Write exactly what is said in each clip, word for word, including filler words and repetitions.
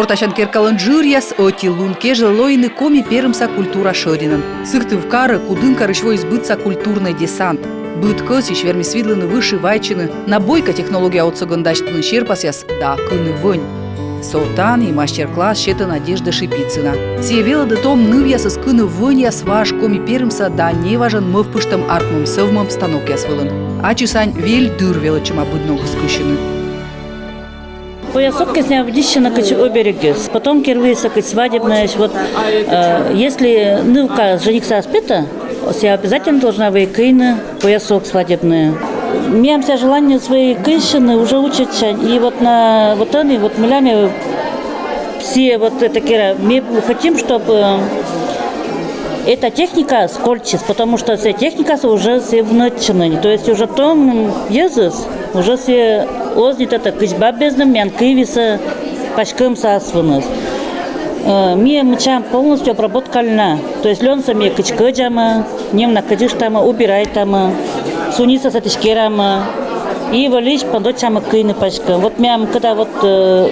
Ёртасян керкалӧн жыръяс ӧти лун кежлӧ лоины Коми-Перымса культура шӧринӧн. Сыктывкарӧ Кудымкарысь воис быдса культурнӧй десант. Быд кӧсйысь вермис видлыны выживайтчыны, на бойка технология отсӧгӧн дасьтыны серпасъяс да кыны вӧнь. Со тані мастер-класс сетӧ Надежда Шипицына. Сійӧ велӧдӧ том нывъясӧс кыны вӧньяс важ Коми-Перымса да неважӧн мӧвпыштӧм артмӧм-сӧвмӧм станокъяс вылын. Ачыс ань вель дыр велӧдчӧма быд ногыс кысьыны. Поясок кӧ снявдисьӧны кыдз оберегыс. Потом кӧ вӧлі кыдз свадебнӧйысь. Вот, э, если нывка женихсӧ ас петӧ, сія обязательно должна вӧй кыйны поясок свадебнӧй. Миян сія желание свӧй кыйсьыны уже учӧтчӧн. И вот на вот ӧні, вот мыйла ме сія вот это кера, мы хотим, чтобы эта техника скольчис, потому что сія техникасӧ уже сія внӧтчыны. То есть уже том йӧзыс, уже сія оз ни тӧдӧ, кыдз баб бездӧм миян кывйысӧ паськӧмсӧ ас выныс. Э, ми мычам полностью обработка льна. То есть лёнсӧ ми кыдз кӧдзамӧ, нем на кӧдзыштамӧ, убирайтамӧ, сунисӧ сэтысь керамӧ. И вӧлись пӧдӧдчамӧ кыйны паськӧм. Вот миян кыдз вот, э,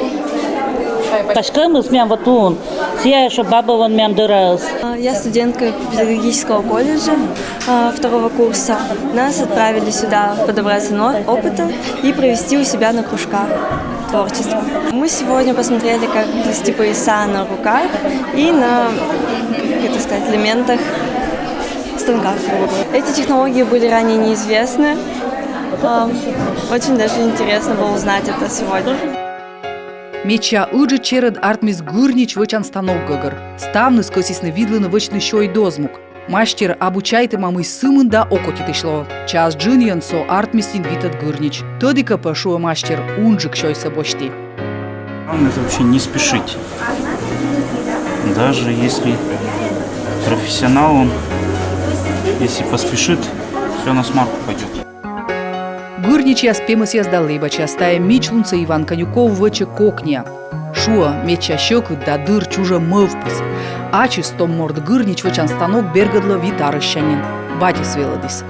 паськӧмыс миян вот ун. Сія ещё бабӧвӧн миян дӧраыс. А, я студентка педагогического колледжа, а, второго курса. Нас отправили сюда подобраться но-, опыта и провести у себя на кружках творчество. Мы сегодня посмотрели, как плести пояса на руках и на, как это сказать, элементах станка. Эти технологии были ранее неизвестны. А, очень даже интересно было узнать это сегодня. Медся ыджыд черӧд артмис гырнич вӧчан станок гӧгӧр. Ставныс кӧсйисны видлыны вӧчны сёй дозмук. Мастер обучайтӧма, мый сымында окотитысь лоӧ. Час джынйӧн со артмис нин витӧд гырнич. Тӧдкӧ пӧ, шуӧ мастер, унджык сёйсӧ босьті. Главное — это вообще не спешить. Даже если профессионал он, если поспешит, всё на смарку пойдёт. Гырничьяс, пемӧсъяс да лэбачьяс — тайӧ мичлунсӧ Иван Конюков вӧчӧ кокниа. Шуӧ, медся сьӧкыд да дыр чужӧм мӧвпыс. Ачыс том морт гырнич вӧчан станок бергӧдлӧ вит арӧссяньын. Батьыс велӧдіс.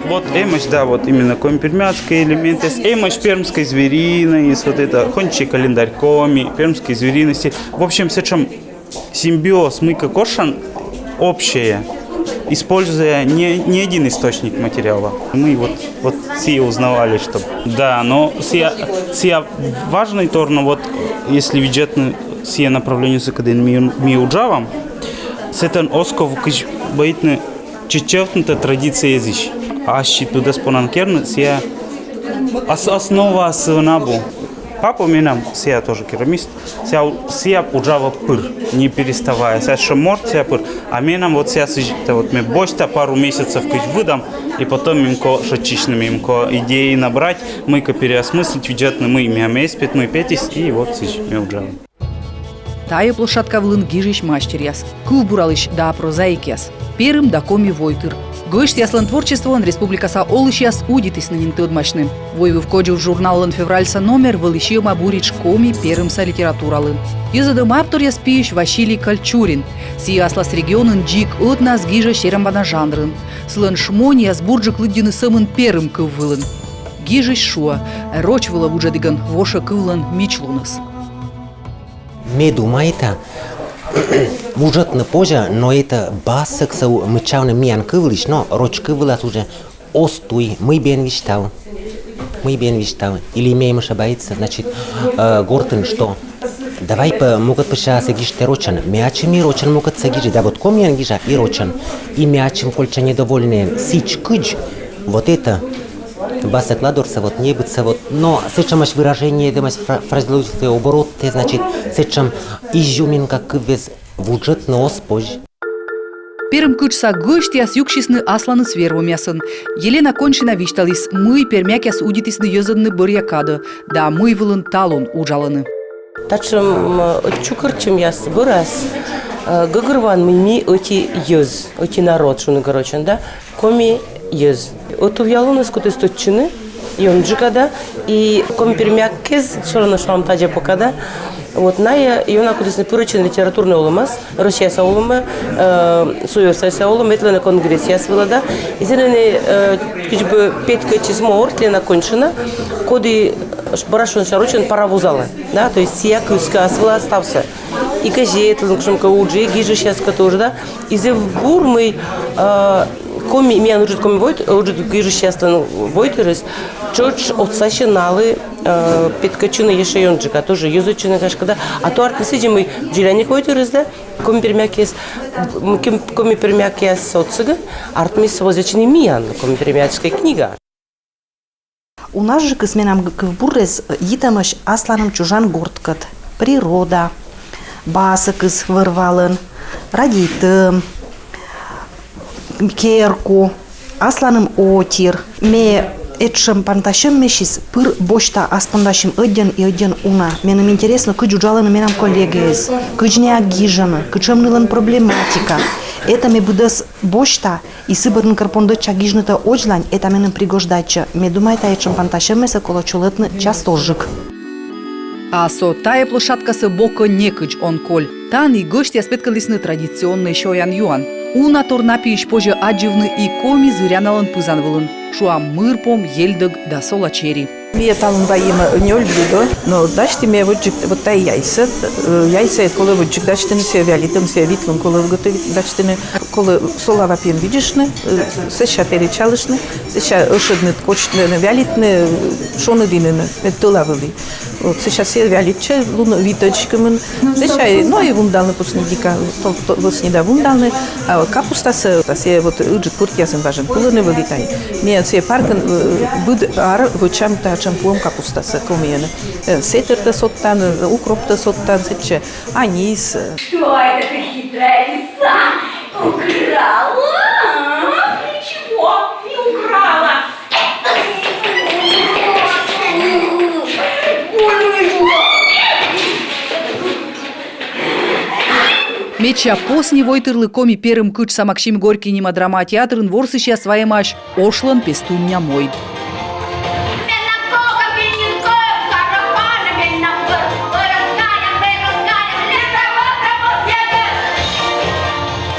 Вот эмӧсь, да, вот именно коми-пермяцкӧй элементыс, эмӧсь пермскӧй звериноыс, вот это гончий календарь коми, пермскӧй звериноыс. В общем, сэтшӧм симбиоз, мыйкӧ кошан общее, используя не, не один источник материала. Мы вот, вот сія узнавали, что... Да, но сія, сія важнӧй тор, но вот если видзӧдны сія направлениеыс, кытӧн ми, ми уджалам, сэтӧн оз ков кыдз бӧйтны чеччӧвтны традиция эзысь. Ассьыд тӧдӧс понан керны, сія ос-, основа сыӧн абу. Папа менам, сія тоже керамист, сія, сія уджалӧ пыр, не переставая. Сія сэтшӧм морт, сія пыр. А менам вот сія сідз, это вот ме босьта пару месяцев кыдз выдам, и потом мем кӧ шойччыны, мем кӧ идеи набрать, мыйкӧ переосмыслить, видзӧдны, мый миянӧс петӧ, мый петіс, и вот сідз ме уджалӧ. Тайӧ площадка вылын гижысь мастеръяс. Кывбуралысь да прозаикъяс. Перым да коми войтыр. Гӧсьтъяслӧн творчествоӧн республикаса олысьяс удитісны нин тӧдмасьны. «Войвыв кодзув» журналлӧн февральса номер вӧлі сиӧма буридз коми-перымса литературалы. Йӧзӧдӧм авторъяс пиысь Василий Кольчурин. Сійӧ аслас регионын дзик ӧтнас гижӧ серамбана жанрын. Сылӧн шмоньяс бурджык лыддьыны сӧмын перым кыв вылын. Гижысь шуӧ, роч вылӧ вуджӧдігӧн вошӧ кывлӧн мичлуныс. Ме думайта, вуджӧдны позьӧ, но это бассӧ кӧ мыччавны миян кыв вылысь, но роч кыв вылас уже оз туй, мый бен висьтав. Мый бен висьтав. Или ме эм ошибайтча, значит, э, гортын, что давай пӧ мукӧд пӧ сеасӧ гижтӧ рочӧн. Ме ачым и рочӧн мукӧдсӧ гижи, да вот комиӧн гижа и рочӧн. И ме ачым кольчча недовольнӧйӧн. Сідз кыдз, вот это. Бассӧ кладорсӧ вот, небыдсӧ вот. Но сэтшӧмӧсь выражение, этӧмӧсь фра-, фразеологическӧй оборот, тэ, значит, сэтшӧм изюминка кывйыс вуджӧдны оз позь. Перым кытшса гӧсьтъяс юксисны асланыс вермӧмъясӧн. Елена Коньшина висьталіс, мый пермякъяс удитісны йӧзӧдны бӧръя кадӧ да мый вылын талун уджалӧны. Татшӧм, м, чукӧртчӧмъяс бӧрас, э, гӧгӧрвоан, мый ми ӧти йӧз, ӧти народ, шуны кӧ рочӧн, да? Коми йӧз. Ӧтувъя луныс кутіс тӧдчыны ёнджыка да, и коми-пермяк кез, всё равно, шуам, тадзи пока да. Вот найӧ ёна, кодъясӧс пырӧдчӧны литературнӧй олӧмас, Россияса олӧмӧ, э, суйӧрсайса олӧмӧ, ветлӧны конгрессъяс вылӧ да. И сэні, э, кыдз бы петкӧдчис морт, Лена Коньшина, коді, бара шуны, рочӧн паровозалӧ, да, то есть сійӧ кыскӧ ас вылас ставсӧ. И газетлӧн кутшӧмкӧ уджӧ, и гижысьяскӧд тоже, да. И зэв бур, мый, э, коми, миян ыджыд коми войтыр, ыджыд гижысьяслӧн войтырыс тшӧтш отсасьӧ налы, э, петкӧдчыны ещӧ ёнджыка, тоже йӧзӧдчыны, гашкӧ, да. А то артмис сідзи, мый дзоляник войтырыс да, коми-пермякъяс, м, кем-, коми-пермякъяс отсӧгӧн артмис возвращены миян коми-пермяцкӧй книга. Унажыкыс менам г-, кывбурыс, э, йитӧмысь асланым чужан гортыскӧд. Природа, басӧкыс вӧр-валӧн, радейтӧм, керку, асланым отир. Ме этшӧм пантасьӧммесьыс пыр босьта ас пондасьым ӧдйӧн и ӧдйӧн уна. Меным интереснӧ, кыдз уджалӧны менам коллегаыс, кыдз найӧ гижӧны, кутшӧм нылӧн проблематика. Этӧ ме быдӧс босьта, и сы бӧрын кӧр пондӧдча гижнытӧ водзлань, этӧ меным пригождайтчӧ. Ме думайта, этшӧм пантасьӧммесӧ колӧ чолӧмтны частӧджык. А со тайӧ площадкасӧ бокӧ некыдз он коль. Тані гӧсьтъяс петкӧдлісны традиционнӧй сёян-юан. Уна тор на пиысь позьӧ аддзывны и коми зыряналӧн пызан вылын. Шуам, мырпом, ельдӧг да сола чери. Ми талун вайим нёль блюдо, но дасьтім ӧтчыд вот тайӧ яйсӧ, э, яйсӧ колӧ ӧтчыд дасьтыны, сійӧ вялитӧм, сійӧ вит лун колӧ готовить дасьтыны, колӧ сола ва пиын видзыштны, э, сэсся перечалыштны, сэсся ӧшӧдны, кочны, вялитны, э, шоныдінын, мед тӧла вӧлі. Вот, сэсся сійӧ вялитчӧ лун витӧдз кымын. Сэсся, ну, и вундалны поснидика, то, то, поснидика вундалны, а капустасӧ, та сійӧ вот ыджыд пӧртъясын важӧн кулӧны вӧлі тай. Ми сійӧ паркын, э, быд ар вӧчам татшӧм пуӧм капустасӧ комиӧн. Э, сетӧртӧ содтан, э, укроптӧ содтан, сэтчӧ анис. Что это ты, хитрая лиса, украла? А? Ничего не украла. Медся посни войтырлы Коми Перым кытшса Максим Горький нима драма театрын ворсысьяс вайӧмаӧсь ошлӧн пестуння мойд.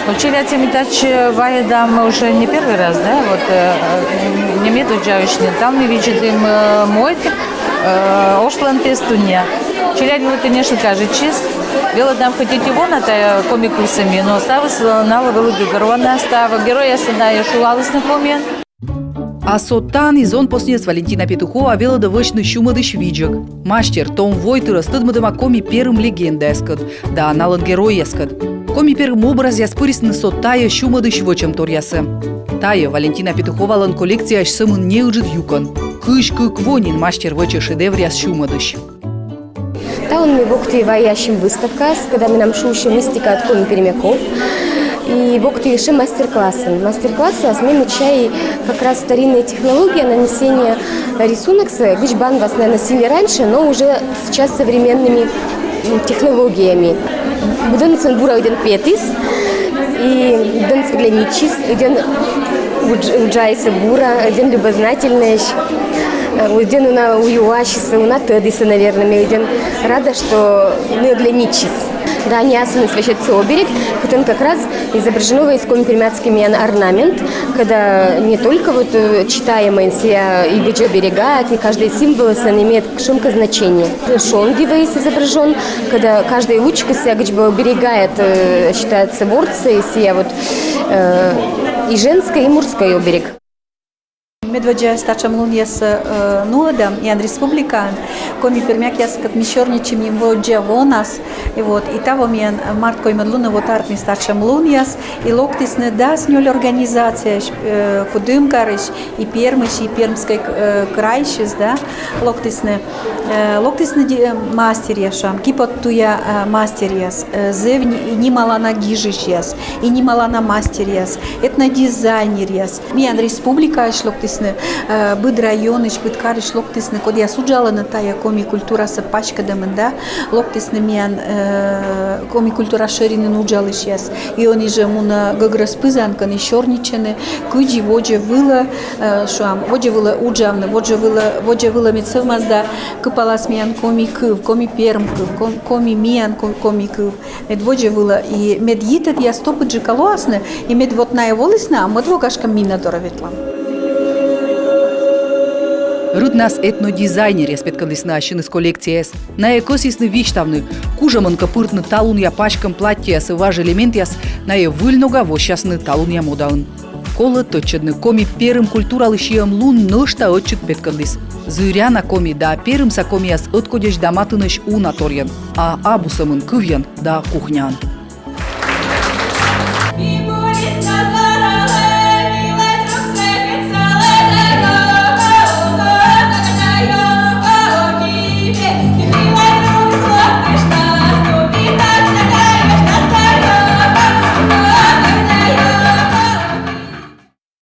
Вот челядьсӧ ми татчӧ вайӧдам уже не первый раз, да, вот, э, э, не медводдзаысь нин. Талун ми видзӧдім, э, мойд, э, ошлӧн пестуння. Челядьлы, конечно, кажитчис. Велӧдам хоть и вона тайӧ коми кывсӧ ми, но ставыс, э, налы вӧлі гӧгӧрвоана, став геройяссӧ найӧ шулалісны комиӧн. А со тані зонпосньӧс Валентина Петухова велӧдӧ вӧчны сюмӧдысь видзӧг. Мастер том войтырӧс тӧдмӧдӧма Коми Перым легендаяскӧд да налӧн геройяскӧд. Коми Перым образъяс пырисны со тайӧ сюмӧдысь вӧчӧмторъясӧ. Тайӧ Валентина Петуховалӧн коллекцияысь сӧмын неыджыд юкӧн. Кызь кык во нин мастер вӧчӧ шедевръяс сюмӧдысь. Талун ми Вохтаын вайясим выставкаыс, когда менам шусьӧ «Мистика от коми-пермяков». И Вохтаын ещё мастер-классы. Мастер-классы, а с ними чай как раз старинная технология нанесения рисунок, с- гыч бан вас наносили раньше, но уже сейчас современными, м, технологиями. Быдӧнлысь бура ӧдйӧн петіс, и быдӧнлысь оглядитчис, ӧдйӧн удж- уджалӧ бура, ӧдйӧн любознательнӧсь. Э, ӧдйӧн уна уюасис, уна тӧдіс, наверное, ме ӧдйӧн рада, что ӧдйӧн оглядитчис. Да, не асывныс вӧчӧ со берег, кытӧн как раз изображено вӧлі коми-пермяцкӧй миян орнамент, когда не только вот, э, читаемӧй сійӧ и быдӧн берега, и каждый символ сійӧ имеет кутшӧмкӧ значение. Шонді вӧлі изображен, когда каждый лучик сійӧ как бы оберегает, э, считается, вордсӧ, и сійӧ вот, э, и женскӧй, и морскӧй оберег. Медводдза татшӧм лунъяс, э, нуӧдам миян республикаын, коми-пермякъяскӧд ми сёрнитчим медводдза вонас. И вот, и таво миян март коймӧд лунӧ вот артмис татшӧм лунъяс, и локтісны дас нёль организацияысь, э, Кудымкарысь, и Пермысь, и Пермскӧй, э, крайысь, да, локтісны, э, локтісны ди- э, мастеръяс, шуам, киподтуя, э, мастеръяс, э, зэв ни- нималана гижысьяс, и нималана мастеръяс, этнодизайнеръяс. Миян республикаысь локтіс Э, быд районысь, быд карысь локтісны, кодъяс уджалӧны тайӧ коми культурасӧ паськӧдӧмын да, локтісны миян, э, коми культура шӧринын уджалысьяс. И ӧні жӧ мунӧ гӧгрӧс пызан, кӧні сёрнитчӧны, кыдзи водзӧ вылӧ, э, шуам, водзӧ вылӧ уджавны, водзӧ вылӧ, водзӧ вылӧ мед сӧвмас да кыпалас миян коми кыв, коми перым кыв, ком-, коми миян ко-, коми кыв. Мед водзӧ вылӧ, и мед йитӧдъяс топыдджыка лоасны, и мед вот найӧ волісны, а мӧд во, гашкӧ, ми на дорӧ ветлам. Рытнас этнодизайнеръяс петкӧдлісны ассьыныс коллекцияяс. Найӧ кӧсйисны висьтавны, кужӧмӧн кӧ пыртны талунъя паськӧм платтьӧясӧ важ элементъяс, найӧ выль нога воссясны талунъя модаын. Колӧ тӧдчӧдны, Коми Перым культуралы сиӧм лун нӧшта ӧтчыд петкӧдліс. Зыряна коми да перымса комияс ӧткодьӧсь да матынӧсь уна торйӧн, а абу сӧмын кывйӧн да кухняын.